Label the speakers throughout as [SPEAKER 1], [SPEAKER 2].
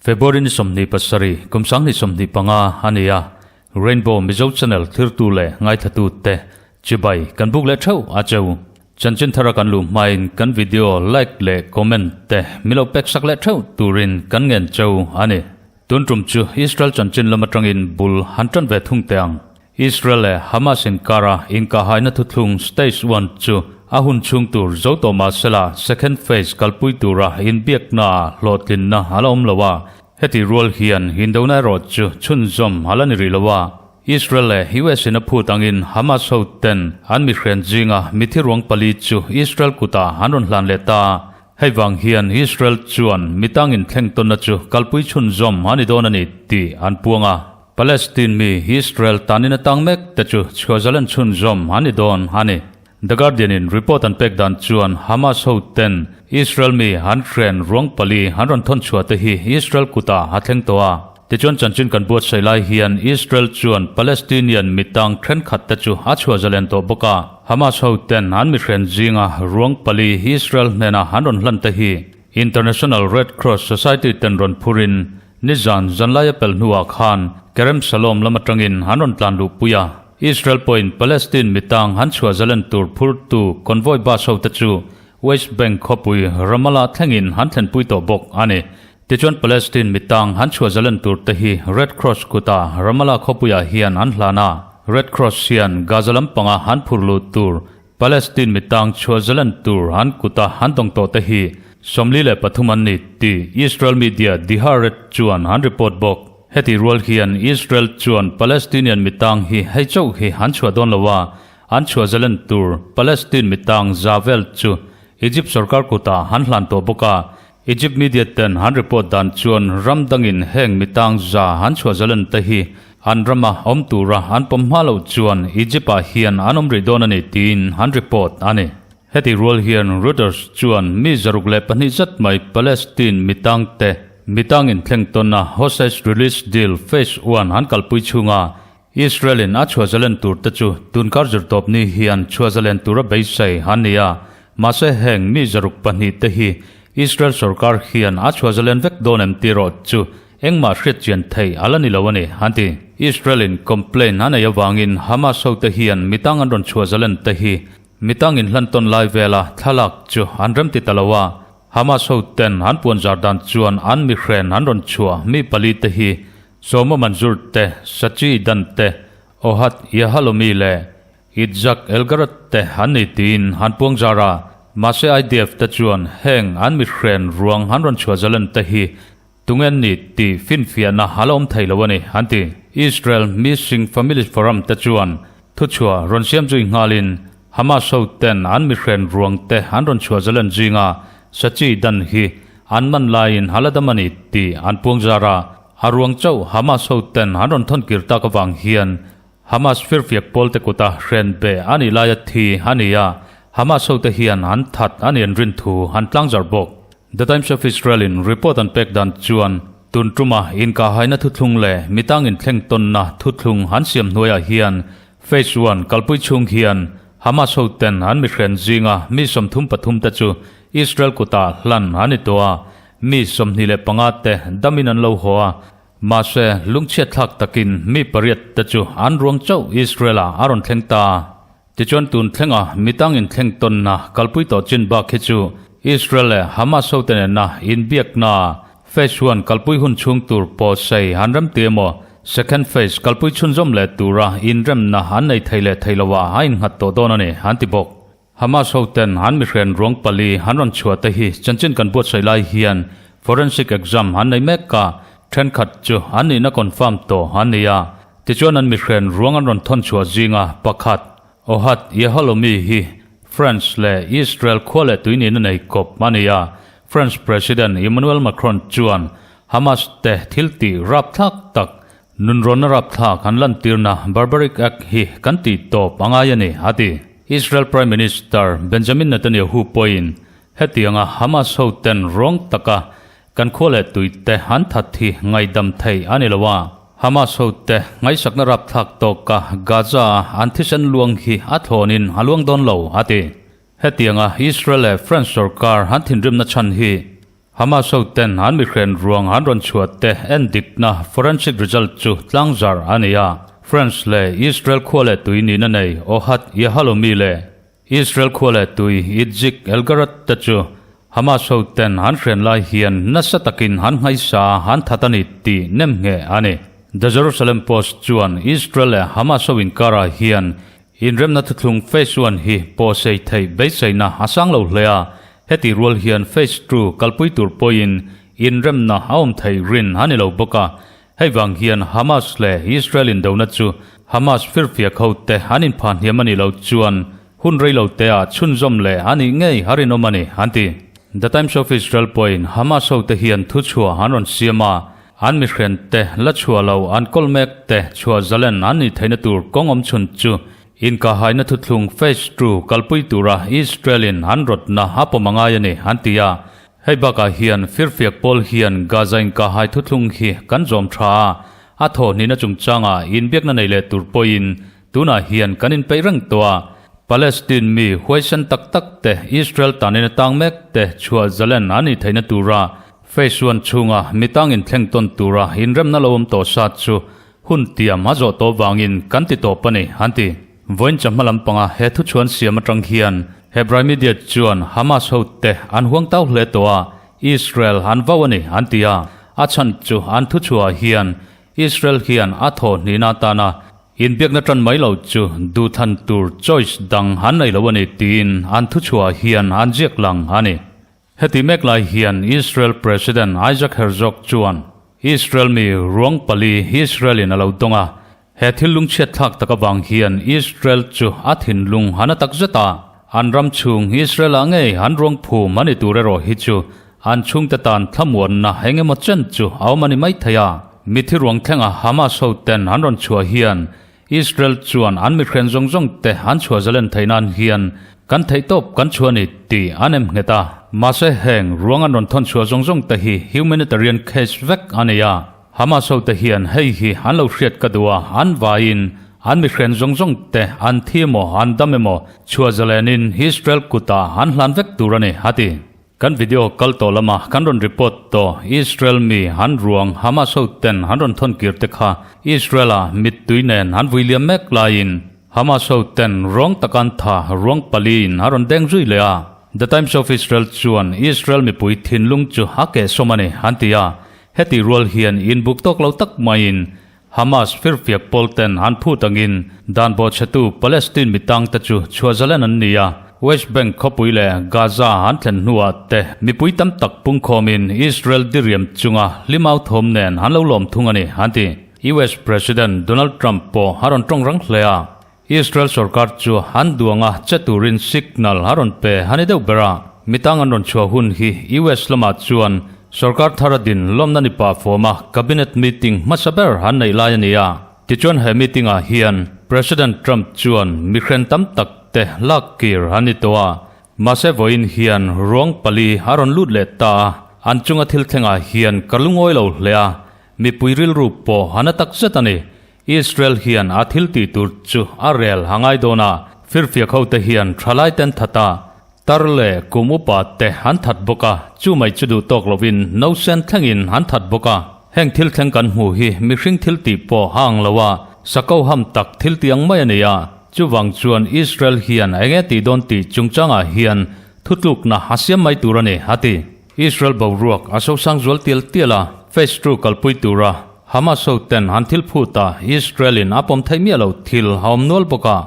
[SPEAKER 1] February ni 27, kum 2025 a ni a, Rainbow Mizo Channel thirtu leh ngaithlatute chibai kan buk leh theuh a cheu. Chanchin thara kan luh hmain kan video like leh comment te milo pek sak leh theuh turin kan ngen cheu a ni. Tun tum chu Israel chanchin lam atangin bul han tan ve thung teh ang. Israel leh Hamas inkara inkahaina thuthlung stage one chu a hun chhung tur zo tawh mah sela second phase kalpui tura inbiakna ah hlawhtlinna a la awm lo a, heti rual hian indona erawh chu chhunzawm a la ni rih lo a. Israel leh US in a phut angin Hamas ho ten an mihren zinga mithi ruang pali chu Israel kutah an rawn hlan leh ta a, hei vang hian Israel chuan mitangin thleng tawnna chu kalpui chhunzawm a ni dawn a ni tih an puang a. Palestine mi Israel tanin a tang mek te chu chhuahzalen chhunzawm an ni dawn a ni. The Guardian in report an pek dan chuan Hamas ho ten Israel mi an hren ruang pali an rawn thawn chhuah te hi Israel kutah a thleng tawh a. Tichuan chanchin kan buatsaih lai hian Israel chuan Palestinian mi tang thenkhat te chu a chhuahzalen tawh bawk a. Hamas ho ten an mi hren zinga ruang pali Israel hnena an rawn hlan te hi International Red Cross Society ten rawn phurin Nizan zanlaia pel hnuah khan Kerem Shalom lam atangin an rawn tlan luh pui a, Israel pawhin Palestine mitang han chhuah zalen tur phurtu convoy bus hote chu West Bank khawpui Ramallah thlengin han thlenpui tawh bawk a ni. Tichuan Palestine mitang han chhuah zalen tur te hi Red Cross kuta Ramallah khawpuiah hian an hlan a, Red Cross hian Gaza lampanga han phur luh tur Palestine mitang chhuah zalen tur an kuta an dawng tawh te hi 43 an ni tih Israel media The Haaretz chuan an report bawk. Heti rual hian Israel chuan Palestinian mitang hi hei chauh hi an chhuah dawn lo a, an chhuah zalen tur Palestine mitang za vel chu Egypt sorkar kutah an hlan tawh bawk a. Egypt media ten an report dan chuan ram dangin heng mitang za an chhuah zalen te hi an rama awm tura an pawm hma loh chuan Egypt ah hian an awm rih dawn a ni tiin an report a ni. Heti rual hian Reuters chuan mi 102 zat mai Palestine mitang te mitang inthleng tawn a hostage release deal phase one an kalpui chhunga Israel in a chhuah zalen tur te chu tunkar zirtawp ni hian chhuah zalen tura beisei an ni a, mahse heng mi 102 te hi Israel sorkar hian a chhuah zalen vek dawn em tih erawh chu engmah hriat chian thei a la ni lo a ni, an ti. Israel in complaint a nei avangin Hamas ho te hian mitang an rawn chhuah zalen te hi mitang inhlan tawn lai vela thlalak chu an remti ta lo a, Hamas ho ten an puan zar dan chuan an mihren an rawn chhuah mi pali te hi Shlomo Manzur te, Sachi Dan te, Ohad Yahalomi leh Yitzhak Elgarat te an ni tiin an puang zar a. Mahse IDF te chuan heng an mihren ruang an rawn chhuah zalen te hi tunge an ni tih finfiahna a la awm thei lo a ni, an ti. Israel Missing Families Forum te chuan thuchhuah rawn siam zui nghalin Hamas ho ten an mihren ruang te an rawn chhuah zalen zinga Sachi Dan hi an man laiin a la dam a ni tih an puang zar a. A ruang chauh Hamas ho ten an rawn thawn kir tak avang hian Hamas firfiak pawl te kuta hren be a nih laia thi a ni a, Hamas ho te hian an that a nih an rin thu an tlangzar bawk. The Times of Israel in report an pek dan chuan tun tuma inkahaina thuthlung leh mitang inthleng tawnna thuthlung an siam hnuaiah hian Phase one kalpui chhung hian Hamas ho ten an mihren zinga mi 33 te chu Israel kutah hlan an ni tawh a, Mi 25 te damin an lo haw a, mahse lungchhiat thlak takin mi pariat te chu an ruang chauh Israel-ah a rawn thleng ta. Tichuan tun thlenga mitang inthleng tawnna kalpui tawh chin bak hi chu Israel leh Hamas hote nena inbiakna Phase one kalpui hun chhung tur pawh sei an rem ti emaw Second Phase kalpui chhunzawm leh tura inremna an nei thei leh thei loah a innghat tawh dawn a ni, an ti bawk. Hamas ho ten an mihren ruang pali an rawn chhuah te hi chanchin kan buatsaih lai hian forensic exam an nei mek a, thenkhat chu an nihna confirm tawh an ni a. Tichuan an mihren ruang an rawn thawn chhuah zinga pakhat, Ohad Yahalomi hi France leh Israel khua leh tui nihna nei kawp a ni a. France President Emmanuel Macron chuan Hamas te thil tih rapthlak tak Nunrawnna rapthlak an lantirna barbaric act hi kan tih tawp a ngai a ni, a ti. Israel Prime Minister Benjamin Netanyahu pawhin hetianga Hamas hoten rawng taka kan khua leh tuite an that hi ngaihdam theih a ni lo a. Hamas hote ngaihsakna rapthlak tawka Gaza-a an thisen luang hi a thlawnin a luang dawn lo, a ti. Hetianga Israel leh France sorkar an thinrimna chhan hi Hamas hoten an mihren ruang an rawn chhuah te en dikna forensic result chu tlangzar a ni a. France leh Israel khua leh tui nihna nei Ohad Yahalomi leh Israel khua leh tui Itzik Elgarat te chu Hamas hoten an hren lai hian nasa takin an nghaisa an that a ni tih nemngheh a ni. The Jerusalem Post chuan Israel leh Hamas ho inkarah hian Inremna thuthlung Phase One hi pawhsei theih beiseina a sang lo hle a, heti rual hian Phase Two kalpui tur pawhin inremna a awm theih rin a ni lo bawk a. Hei vang hian Hamas leh Israel indona chu Hamas firfiak hote an inphah hniam a nih loh chuan hun rei lo teah chhunzawm leh a nih ngei a rinawm a ni, an ti. The Times of Israel pawhin Hamas hote hian thuchhuah an rawn siam a, An mihren te la chhuah lo an kawl mek te chhuah zalen an nih theihna tur kawng awm chhun chu inkahaina thuthlung phase two kalpui tura Israel in an rawtna a pawm a ngai a ni an ti a. Hei bakah hian firfiak pawl hian Gaza inkahai thuthlung hi kan zawm tha a, a thawhhnihna chungchanga inbiakna nei leh tur pawhin tunah hian kan inpeih reng tawh a. Palestine mi huaisen tak tak te Israel tanin a tang mek te chhuah zalen an nih theihna tura Phase one chhunga mi tang inthleng tawn tura inremna lo awm tawh sat chu hun tiam a zawh tawh vangin kan ti tawp a ni, an ti. Vawiin chawhma lampanga he thuchhuan siam atang hian Hebrai media chuan Hamas hote an huang tau hle tawh a, Israel an vau a ni, an ti a. A chhan chu an thuchhuah hian Israel hian a thaw hnihna atana inbiakna tan mai lo chu duhthlan tur choice dang an nei lo a ni tiin an thuchhuah hian an ziak lang a ni. Heti mek lai hian Israel President Isaac Herzog chuan Israel mi ruang pali Israel-in a lo dawng a, he thil lungchhiat thlak tak avang hian Israel chu a thinlung han a tak zet a, an ram chhung Israel-ah ngei an ruang phum a ni tur erawh hi chu an chhungte tan thlamuanna eng emaw chen chu a awm a ni maithei a. Mithi ruang thlenga Hamas hoten an rawn chhuah hian Israel chuan an mihren zawng zawng te an chhuah zalen theih nan hian kan theih tawp kan chhuah a ni tih an em nghet a. Mahse heng ruang an rawn thawn chhuah zawng zawng te hi humanitarian case vek a ni a. Hamas ho te hian hei hi an lo hriat ka duh a, an vaiin an mihren zawng zawng te an thi emaw an dam emaw chhuah zalenin Israel kutah an hlan vek tur a ni, a ti. Kan video kal tawh lama kan rawn report tawh Israel mi an ruang Hamas ho ten an rawn thawn kir te kha Israel a mittui nen an vui liam mek laiin Hamas ho ten ruang taka an tha ruang pali in a rawn deng zui leh a. The Times of Israel chuan Israel mipui thinlung chu a kehsawm a ni an ti a, heti rual hian inbuk tawk lo tak maiin Hamas firfiak pawl ten an phut angin dan bawhchhetu Palestine mi tangte chu chhuah zalen an ni a, West Bank khawpui leh Gaza an thlen hnuah te mipui tam tak pungkhawmin Israel diriam chunga hlimau thawm nen an lo lawm thung a ni, an ti. US President Donald Trump pawh a rawn tawng rang hle a, Israel sorkar chu an duanga che turin signal a rawn pe a ni deuh ber a, mi tang an rawn chhuah hun hi US lamah chuan sorkar thar a din lawmna ni pah fawm a cabinet meeting hmasa ber an neih lai a ni a. Tichuan he meeting ah hian President Trump chuan mihren tam tak te lak kir an ni tawh a, mahse vawiin hian ruang pali a rawn lut leh ta a, an chunga thil thlengah hian ka lungawi lo hle a, mipui rilru pawh a na tak zet a ni. Israel hian a thil tih tur chu a rel a ngai dawn a, firfiak hote hian thalai ten that a, tar leh kum upa te an that bawk a, chu mai chu duh tawk lovin nausen thlengin an that bawk a. Heng thil thleng kan hmuh hi mihring thil tih pawh a ang lo a, sako ham tak thil tih ang mai a ni a, chuvang chuan Israel hian eng nge tih dawn tih chungchangah hian thutlukna a siam mai tur a ni, a ti. Israel boruak a sosang zual tial tial a, phase two kalpui tura Hamas ho ten an thil phut a, Israel in a pawm theih miah lo thil a awm nual bawk a.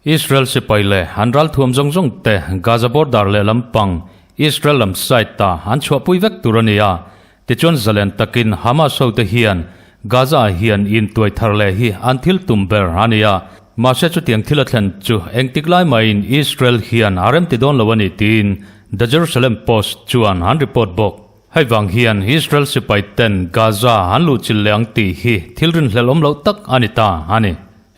[SPEAKER 1] Israel sipai leh an ralthuam zawng zawng te Gaza border leh lampang Israel lam side ah an chhuahpui vek tur a ni a, tichuan zalen takin Hamas ho te hian Gaza ah hian intuai thar leh hi an thil tum ber a ni a, mahse chutiang thil a thlen chu engtik lai mahin Israel hian a remti dawn lo a ni tiin The Jerusalem Post chuan an report bawk. Hei vang hian Israel sipai ten Gaza an luhchilh leh ang tih hi thil rinhlelh awm loh tak a ni ta a ni.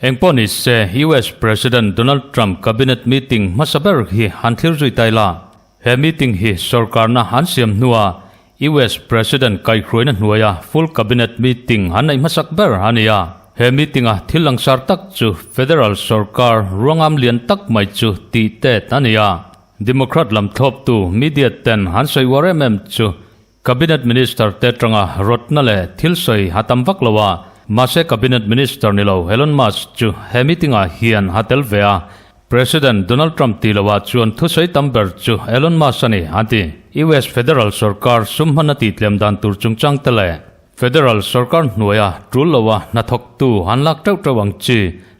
[SPEAKER 1] Engpawh ni se US President Donald Trump cabinet meeting hmasa ber hi han thlir zui tai la. He meeting hi sorkarna an siam hnua. US President kaihhruaina hnuaia full cabinet meeting an neih hmasak ber a ni a. He meeting-a thil langsar tak chu federal sorkar ruangam lian tak mai chu tih tet a ni a. Democrat lam thlawptu media ten an sawi uar em em chu Cabinet Minister te atanga rawtna leh thil sawi a tam vak lo a, mahse Cabinet Minister ni lo Elon Musk chu he meeting-ah hian a tel ve a, President Donald Trump tih loah chuan thusawi tam ber chu Elon Musk a ni, an ti. US Federal sorkar sum hman a tihtlem dan tur chungchang te leh Federal sorkar hnuaia tul loa hnathawktu an lak teuh teuh ang chi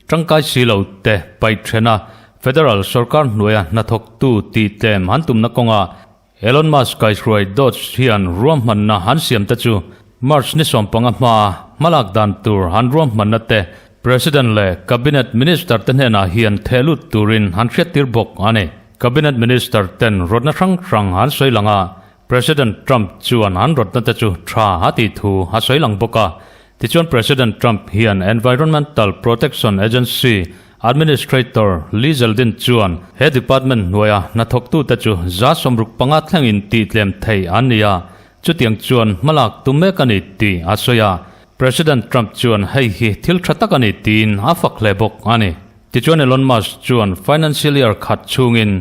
[SPEAKER 1] tangkai si lo te paih thena Federal sorkar hnuaia hnathawktu tihtlem an tumna kawnga Elon Musk kaihruai Doge hian ruahmanna an siam te chu March ni 15 hmaa hmalak dan tur an ruahmanna te President leh Cabinet Minister te hnenah hian theh lut turin an hriattir bawk a ni. Cabinet Minister ten rawtna hrang hrang an sawi lang a, President Trump chuan an rawtna te chu tha a tih thu a sawi lang bawk a. Tichuan President Trump hian Environmental Protection Agency Administrator Lee Zeldin chuan he department hnuaia hnathawktute chu 65% thlengin tihtlem thei an ni a, chutiang chuan hmalak tum mek a ni tih a sawi a. President Trump chuan hei hi thil tha tak a ni tiin a fak hle bawk a ni. Tichuan Elon Musk chuan financial year khat chhungin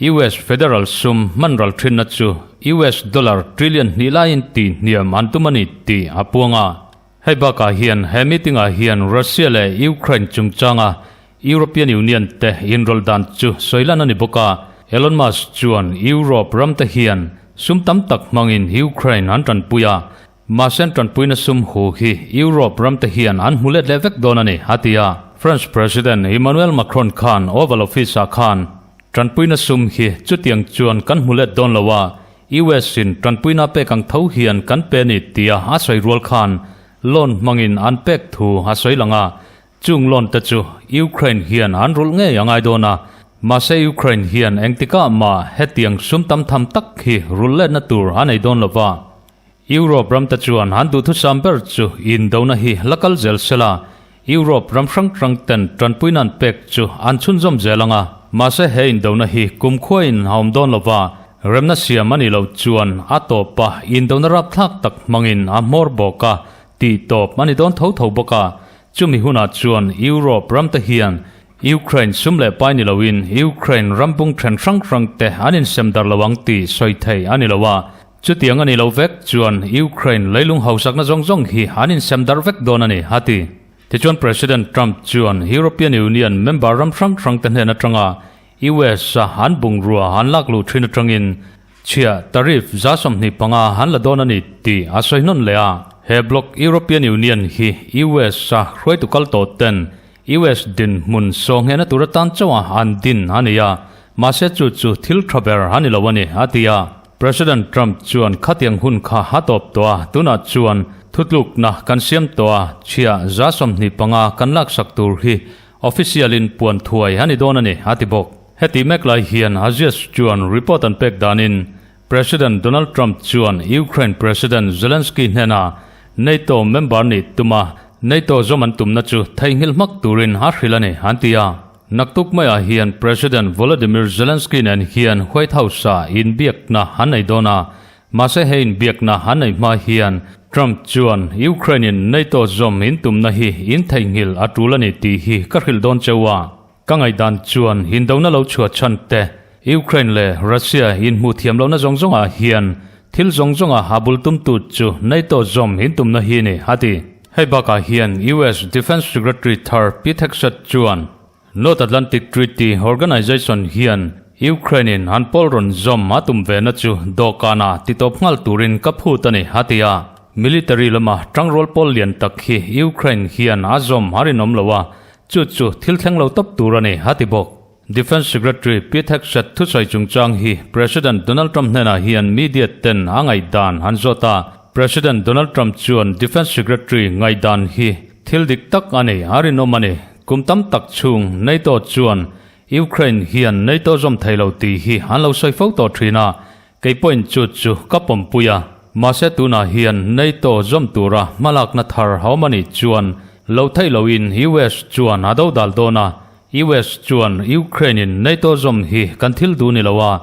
[SPEAKER 1] US federal sum hman ral thinna chu US dollar trillion hnih laiin tihhniam an tum a ni tih a puang a. Hei bakah hian he meeting-ah hian Russia leh Ukraine chungchanga European Union te inrawlh dan chu sawi lan a ni bawk a. Elon Musk chuan Europe ram te hian sum tam tak hmangin Ukraine an tanpui a, mahse an tanpuina sum hu hi Europe ram te hian an hmu let leh vek dawn a ni, a ti a. French President Emmanuel Macron khan Oval Office-ah khan tanpuina sum hi chutiang chuan kan hmu let dawn lo a, US in tanpuina pek ang tho hian kan pe ni tia a sawi rual khan loan hmangin an pek thu a sawi lang a, chung loan te chu Ukraine hian an rulh ngei a ngai dawn a, mahse Ukraine hian engtikah mah hetiang sum tam tham tak hi rulh letna tur a nei dawn lo va. Europe ram te chuan an duhthusam ber chu indona hi la kal zel sela, Europe ram hrang hrang ten tanpuina an pek chu an chhunzawm zel ang a, mahse he indona hi kumkhuain a awm dawn lova, remna siam a nih loh chuan a tawp a, indona rapthlak tak hmangin a hmawr bawk a, tih tawp a ni dawn tho tho bawk a, chumi hunah chuan Europe ram te hian Ukraine sum leh pai ni loin Ukraine ram bung then hrang hrang te an insem dar lo ang tih sawi theih a ni lo a, Chutiang a ni lo vek chuan Ukraine leilung hausakna zawng zawng hi an insem darh vek dawn a ni, a ti. Tichuan President Trump chuan European Union member ram hrang hrangte hnen atanga US a an bungrua an lak luh thin atangin chhiah, tariff, 25% an la dawn a ni tih a sawi hnawn leh a. He bloc European Union hi US a hruaitu kal tawh ten US dinhmun sawhnghehna tur atan chauha an din a ni a, mahse chu chu thil tha ber a ni lo a ni, a ti a. President Trump chuan khatiang hun kha a tawp tawh a, tunah chuan thutlukna kan siam tawh a, chhiah 25% kan laksak tur hi official-in puan thuai a ni dawn a ni, a ti bawk. Heti mek lai hian Axios chuan report an pek danin President Donald Trump chuan Ukraine President Zelensky hnena NATO member nih tuma NATO zawm an tumna chu theihnghilh hmak turin a hrilh a ni, an ti a. Naktuk maiah hian President Volodymyr Zelensky nen hian White House-ah inbiakna an nei dawn a, mahse he inbiakna an nei hma hian Trump chuan Ukraine-in NATO zawm in tumna hi in theihnghilh a tul a ni tih hi ka hrilh dawn cheu a. Ka ngaihdan chuan indona lo chhuah chhan te, Ukraine leh Russia inhmuh thiam lohna zawng zawngah hian thil zawng zawnga a bul tumtu chu NATO zawm intumna hi ni, a ti. Hei bakah hian US Defence Secretary thar Pete Hegseth chuan North Atlantic Treaty Organization hian Ukraine-in an pawl rawn zawm a tum vena chu dawhkanah titawp nghal turin ka phut a ni, a ti a. Military lama tangrual pawl lian tak hi Ukraine hian a zawm a rinawm lo a, Chu chu thil thleng lo tawp tur a ni, a ti bawk. Defence Secretary Pete Hegseth thusawi chungchang hi President Donald Trump hnenah hian media ten a ngaihdan an zawt a. President Donald Trump chuan Defence Secretary ngaihdan hi thil dik tak a ni, a rinawm a ni. Kum tam tak chhung NATO chuan Ukraine hian NATO zawm thei lo tih hi an lo sawi fo tawh thin a, Kei pawhin chu chu ka pawmpui a, mahse tunah hian NATO zawm tura hmalakna thar a awm a nih chuan lo theih loin US chuan a dodal dawn a, US chuan Ukraine-in NATO zawm hi kan thil duh ni lo a,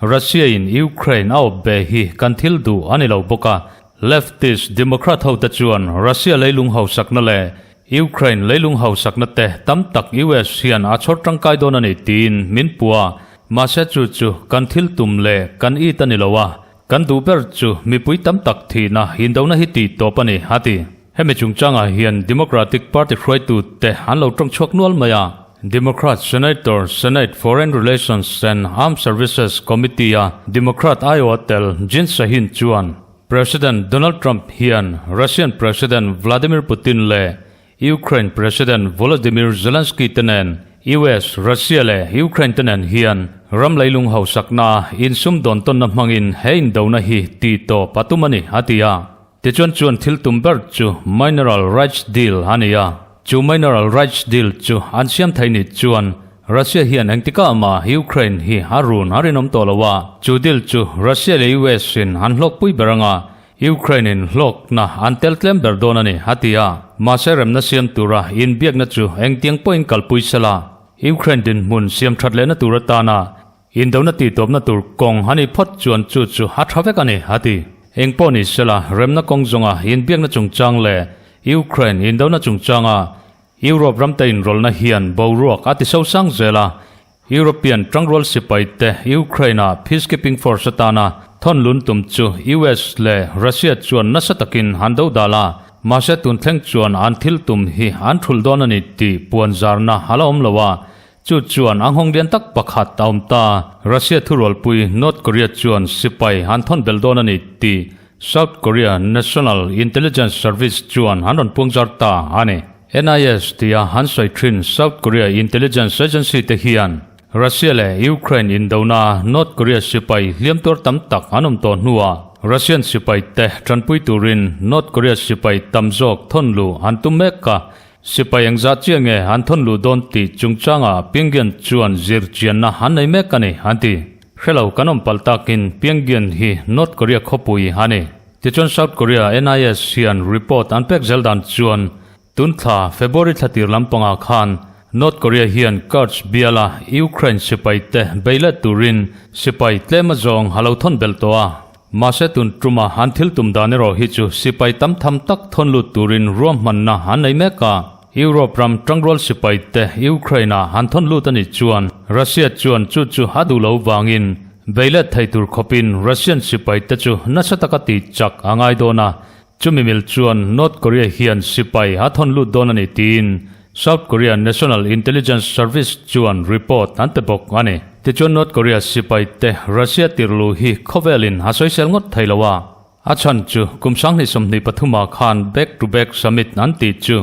[SPEAKER 1] Russia in Ukraine a awp ve hi kan thil duh a ni lo bawk a. Leftist Democrat ho te chuan Russia leilung hausakna leh Ukraine leilung hausakna te tam tak US hian a chhawr tangkai dawn a ni tiin min puh a, mahse chu chu kan thil tum leh kan it a ni lo a, kan duh ber chu mipui tam tak thihna indona hi tih tawp a ni, a ti. Hemi chungchangah hian Democratic Party hruaitute an lo tawng chhuak nual mai a. Democrat Senator, Senate Foreign Relations and Armed Services Committee-a Democrat aiawha tel Jeanne Shaheen chuan President Donald Trump hian Russian President Vladimir Putin leh Ukraine President Volodymyr Zelensky te nen US, Russia leh Ukraine te nen hian ram leilung hausakna insumdawn tawnna hmangin he indona hi tih tawp a tum a ni, a ti a. Tichuan chuan thil tum ber chu Mineral Rights Deal a ni a, chu Mineral Rights Deal chu an siam thei ni chuan Russia hian engtikah mah Ukraine hi a run a rinawm tawh lo a, chu deal chu Russia leh US in an hlawkpui ber anga Ukraine in hlawkna an tel tlem ber dawn a ni, a ti a. Mahse remna siam tura inbiakna chu engtiang pawhin kalpui sela, Ukraine dinhmun siam that lehna tur atana Indona tihtawpna tur kawng a nih phawt chuan chu chu a tha vek a ni, a ti. Eng pawh ni sela, remna kawng zawnga inbiakna chungchang leh Ukraine indona chungchanga Europe ramte inrawlhna hian boruak a ti sosang zel a. European tangrual sipaite Ukraine-a peacekeeping force atana thawn lun tum chu US leh Russia chuan nasa takin an do dal a, mahse tun thleng chuan an thil tum hi an thulh dawn a ni tih puanzarna a la awm lo a. Chu chuan a nghawng lian tak pakhat a awm ta. Russia thurualpui North Korea chuan sipai an thawn belh dawn a ni tih South Korea National Intelligence Service chuan an rawn puangzar ta a ni. NIS tia an sawi thin South Korea Intelligence Agency te hian Russia leh Ukraine indona North Korea sipai hliam tuar tam tak an awm tawh hnuah Russian sipai te tanpui turin North Korea sipai tam zawk thawn luh an tum mek a. Sipai engzah chiah nge an thawn luh dawn tih chungchangah Pyongyang chuan zir chianna an nei mek a ni, an ti. Hrelo kan awm palh takin Pyongyang hi North Korea khawpui a ni. Tichuan South Korea NIS hian report an pek zel dan chuan tun thla February thla tir lampangah khan North Korea hian Kursk biala Ukraine sipaite bei let turin sipai tlem azawng a lo thawn belh tawh a. Mahse tun tuma an thil tum dan erawh hi chu sipai tam tham tak thawn lut turin ruahmanna an nei mek a. Europe ram tangrual sipai te Ukraine ah an thawn lut a nih chuan Russia chuan chu chu a duh lo vangin bei let thei tur khawpin Russian sipai te chu nasa taka tih chak a ngai dawn a. Chumi mil chuan North Korea hian sipai a thawn lut dawn a ni tiin South Korea National Intelligence Service chuan report an pe bawk a ni. Tichuan North Korea sipai te Russia tirlu hi khawvelin a sawisel ngawt thei lo a, a chhan chu kum 2023 ah khan back to back summit an tih chu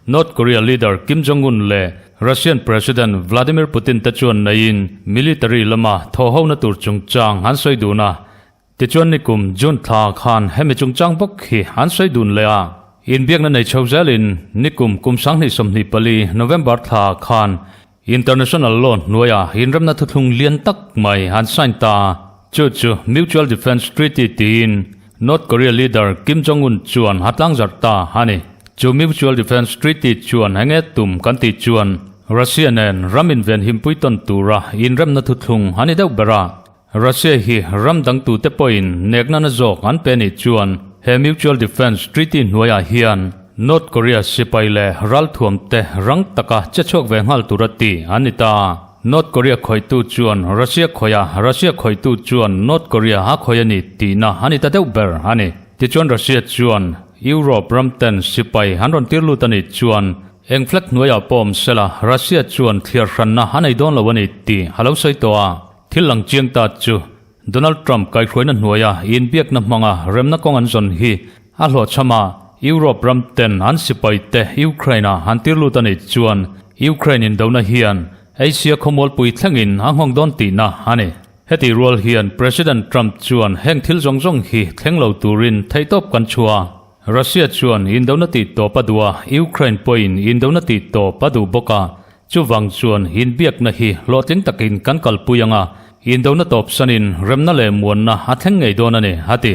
[SPEAKER 1] North Korea leader Kim Jong Un leh Russian President Vladimir Putin te chuan neiin military lama thawhhona tur chungchang an sawi dun a. Tichuan nikum June thla khan hemi chungchang bawk hi an sawi dun leh a, inbiakna nei chho zelin nikum kum 2024 November thla khan International Law hnuaia inremna thuthlung lian tak mai an sign ta. Chu chu Mutual Defence Treaty tiin North Korea leader Kim Jong Un chuan a tlangzarh ta a ni. Chu Mutual Defence Treaty chuan enge tum kan tih chuan Russia nen ram inven himpui tawn tura inremna thuthlung a ni deuh ber a. Russia hi ram dang tute pawhin nekna na zawk an pe nih chuan he Mutual Defence Treaty hnuaiah hian North Korea sipai leh ralthuamte rang taka che chhuak ve nghal tura ti an ni ta. North Korea khawihtu chuan Russia khawih a, Russia khawihtu chuan North Korea a khawih a ni tihna a ni ta deuh ber a ni. Tichuan Russia chuan Europe ramten sipai an rawn tir lut a nih chuan eng flag hnuaiah pawh awm sela Russia chuan thliar hranna a nei dawn lo a ni tih a lo sawi tawh a. Thil lang chiang ta chu Donald Trump kaihhruaina hnuaia inbiakna hmanga remna kawng an zawn hi a hlawhchham a, Europe ram ten an sipai te Ukraine-ah an tir lut a nih chuan Ukraine indona hian Asia khawmualpui thlengin a nghawng dawn tihna a ni. Heti rual hian President Trump chuan heng thil zawng zawng hi thleng lo turin theihtawp kan chhuah a, Russia chuan indona tih tawp a duh a, Ukraine pawhin indona tih tawp a duh bawk a, Chuvang chuan inbiakna hi hlawhtling takin kan kalpui ang a, indona tawpsanin remna leh muanna a thleng ngei dawn a ni, a ti.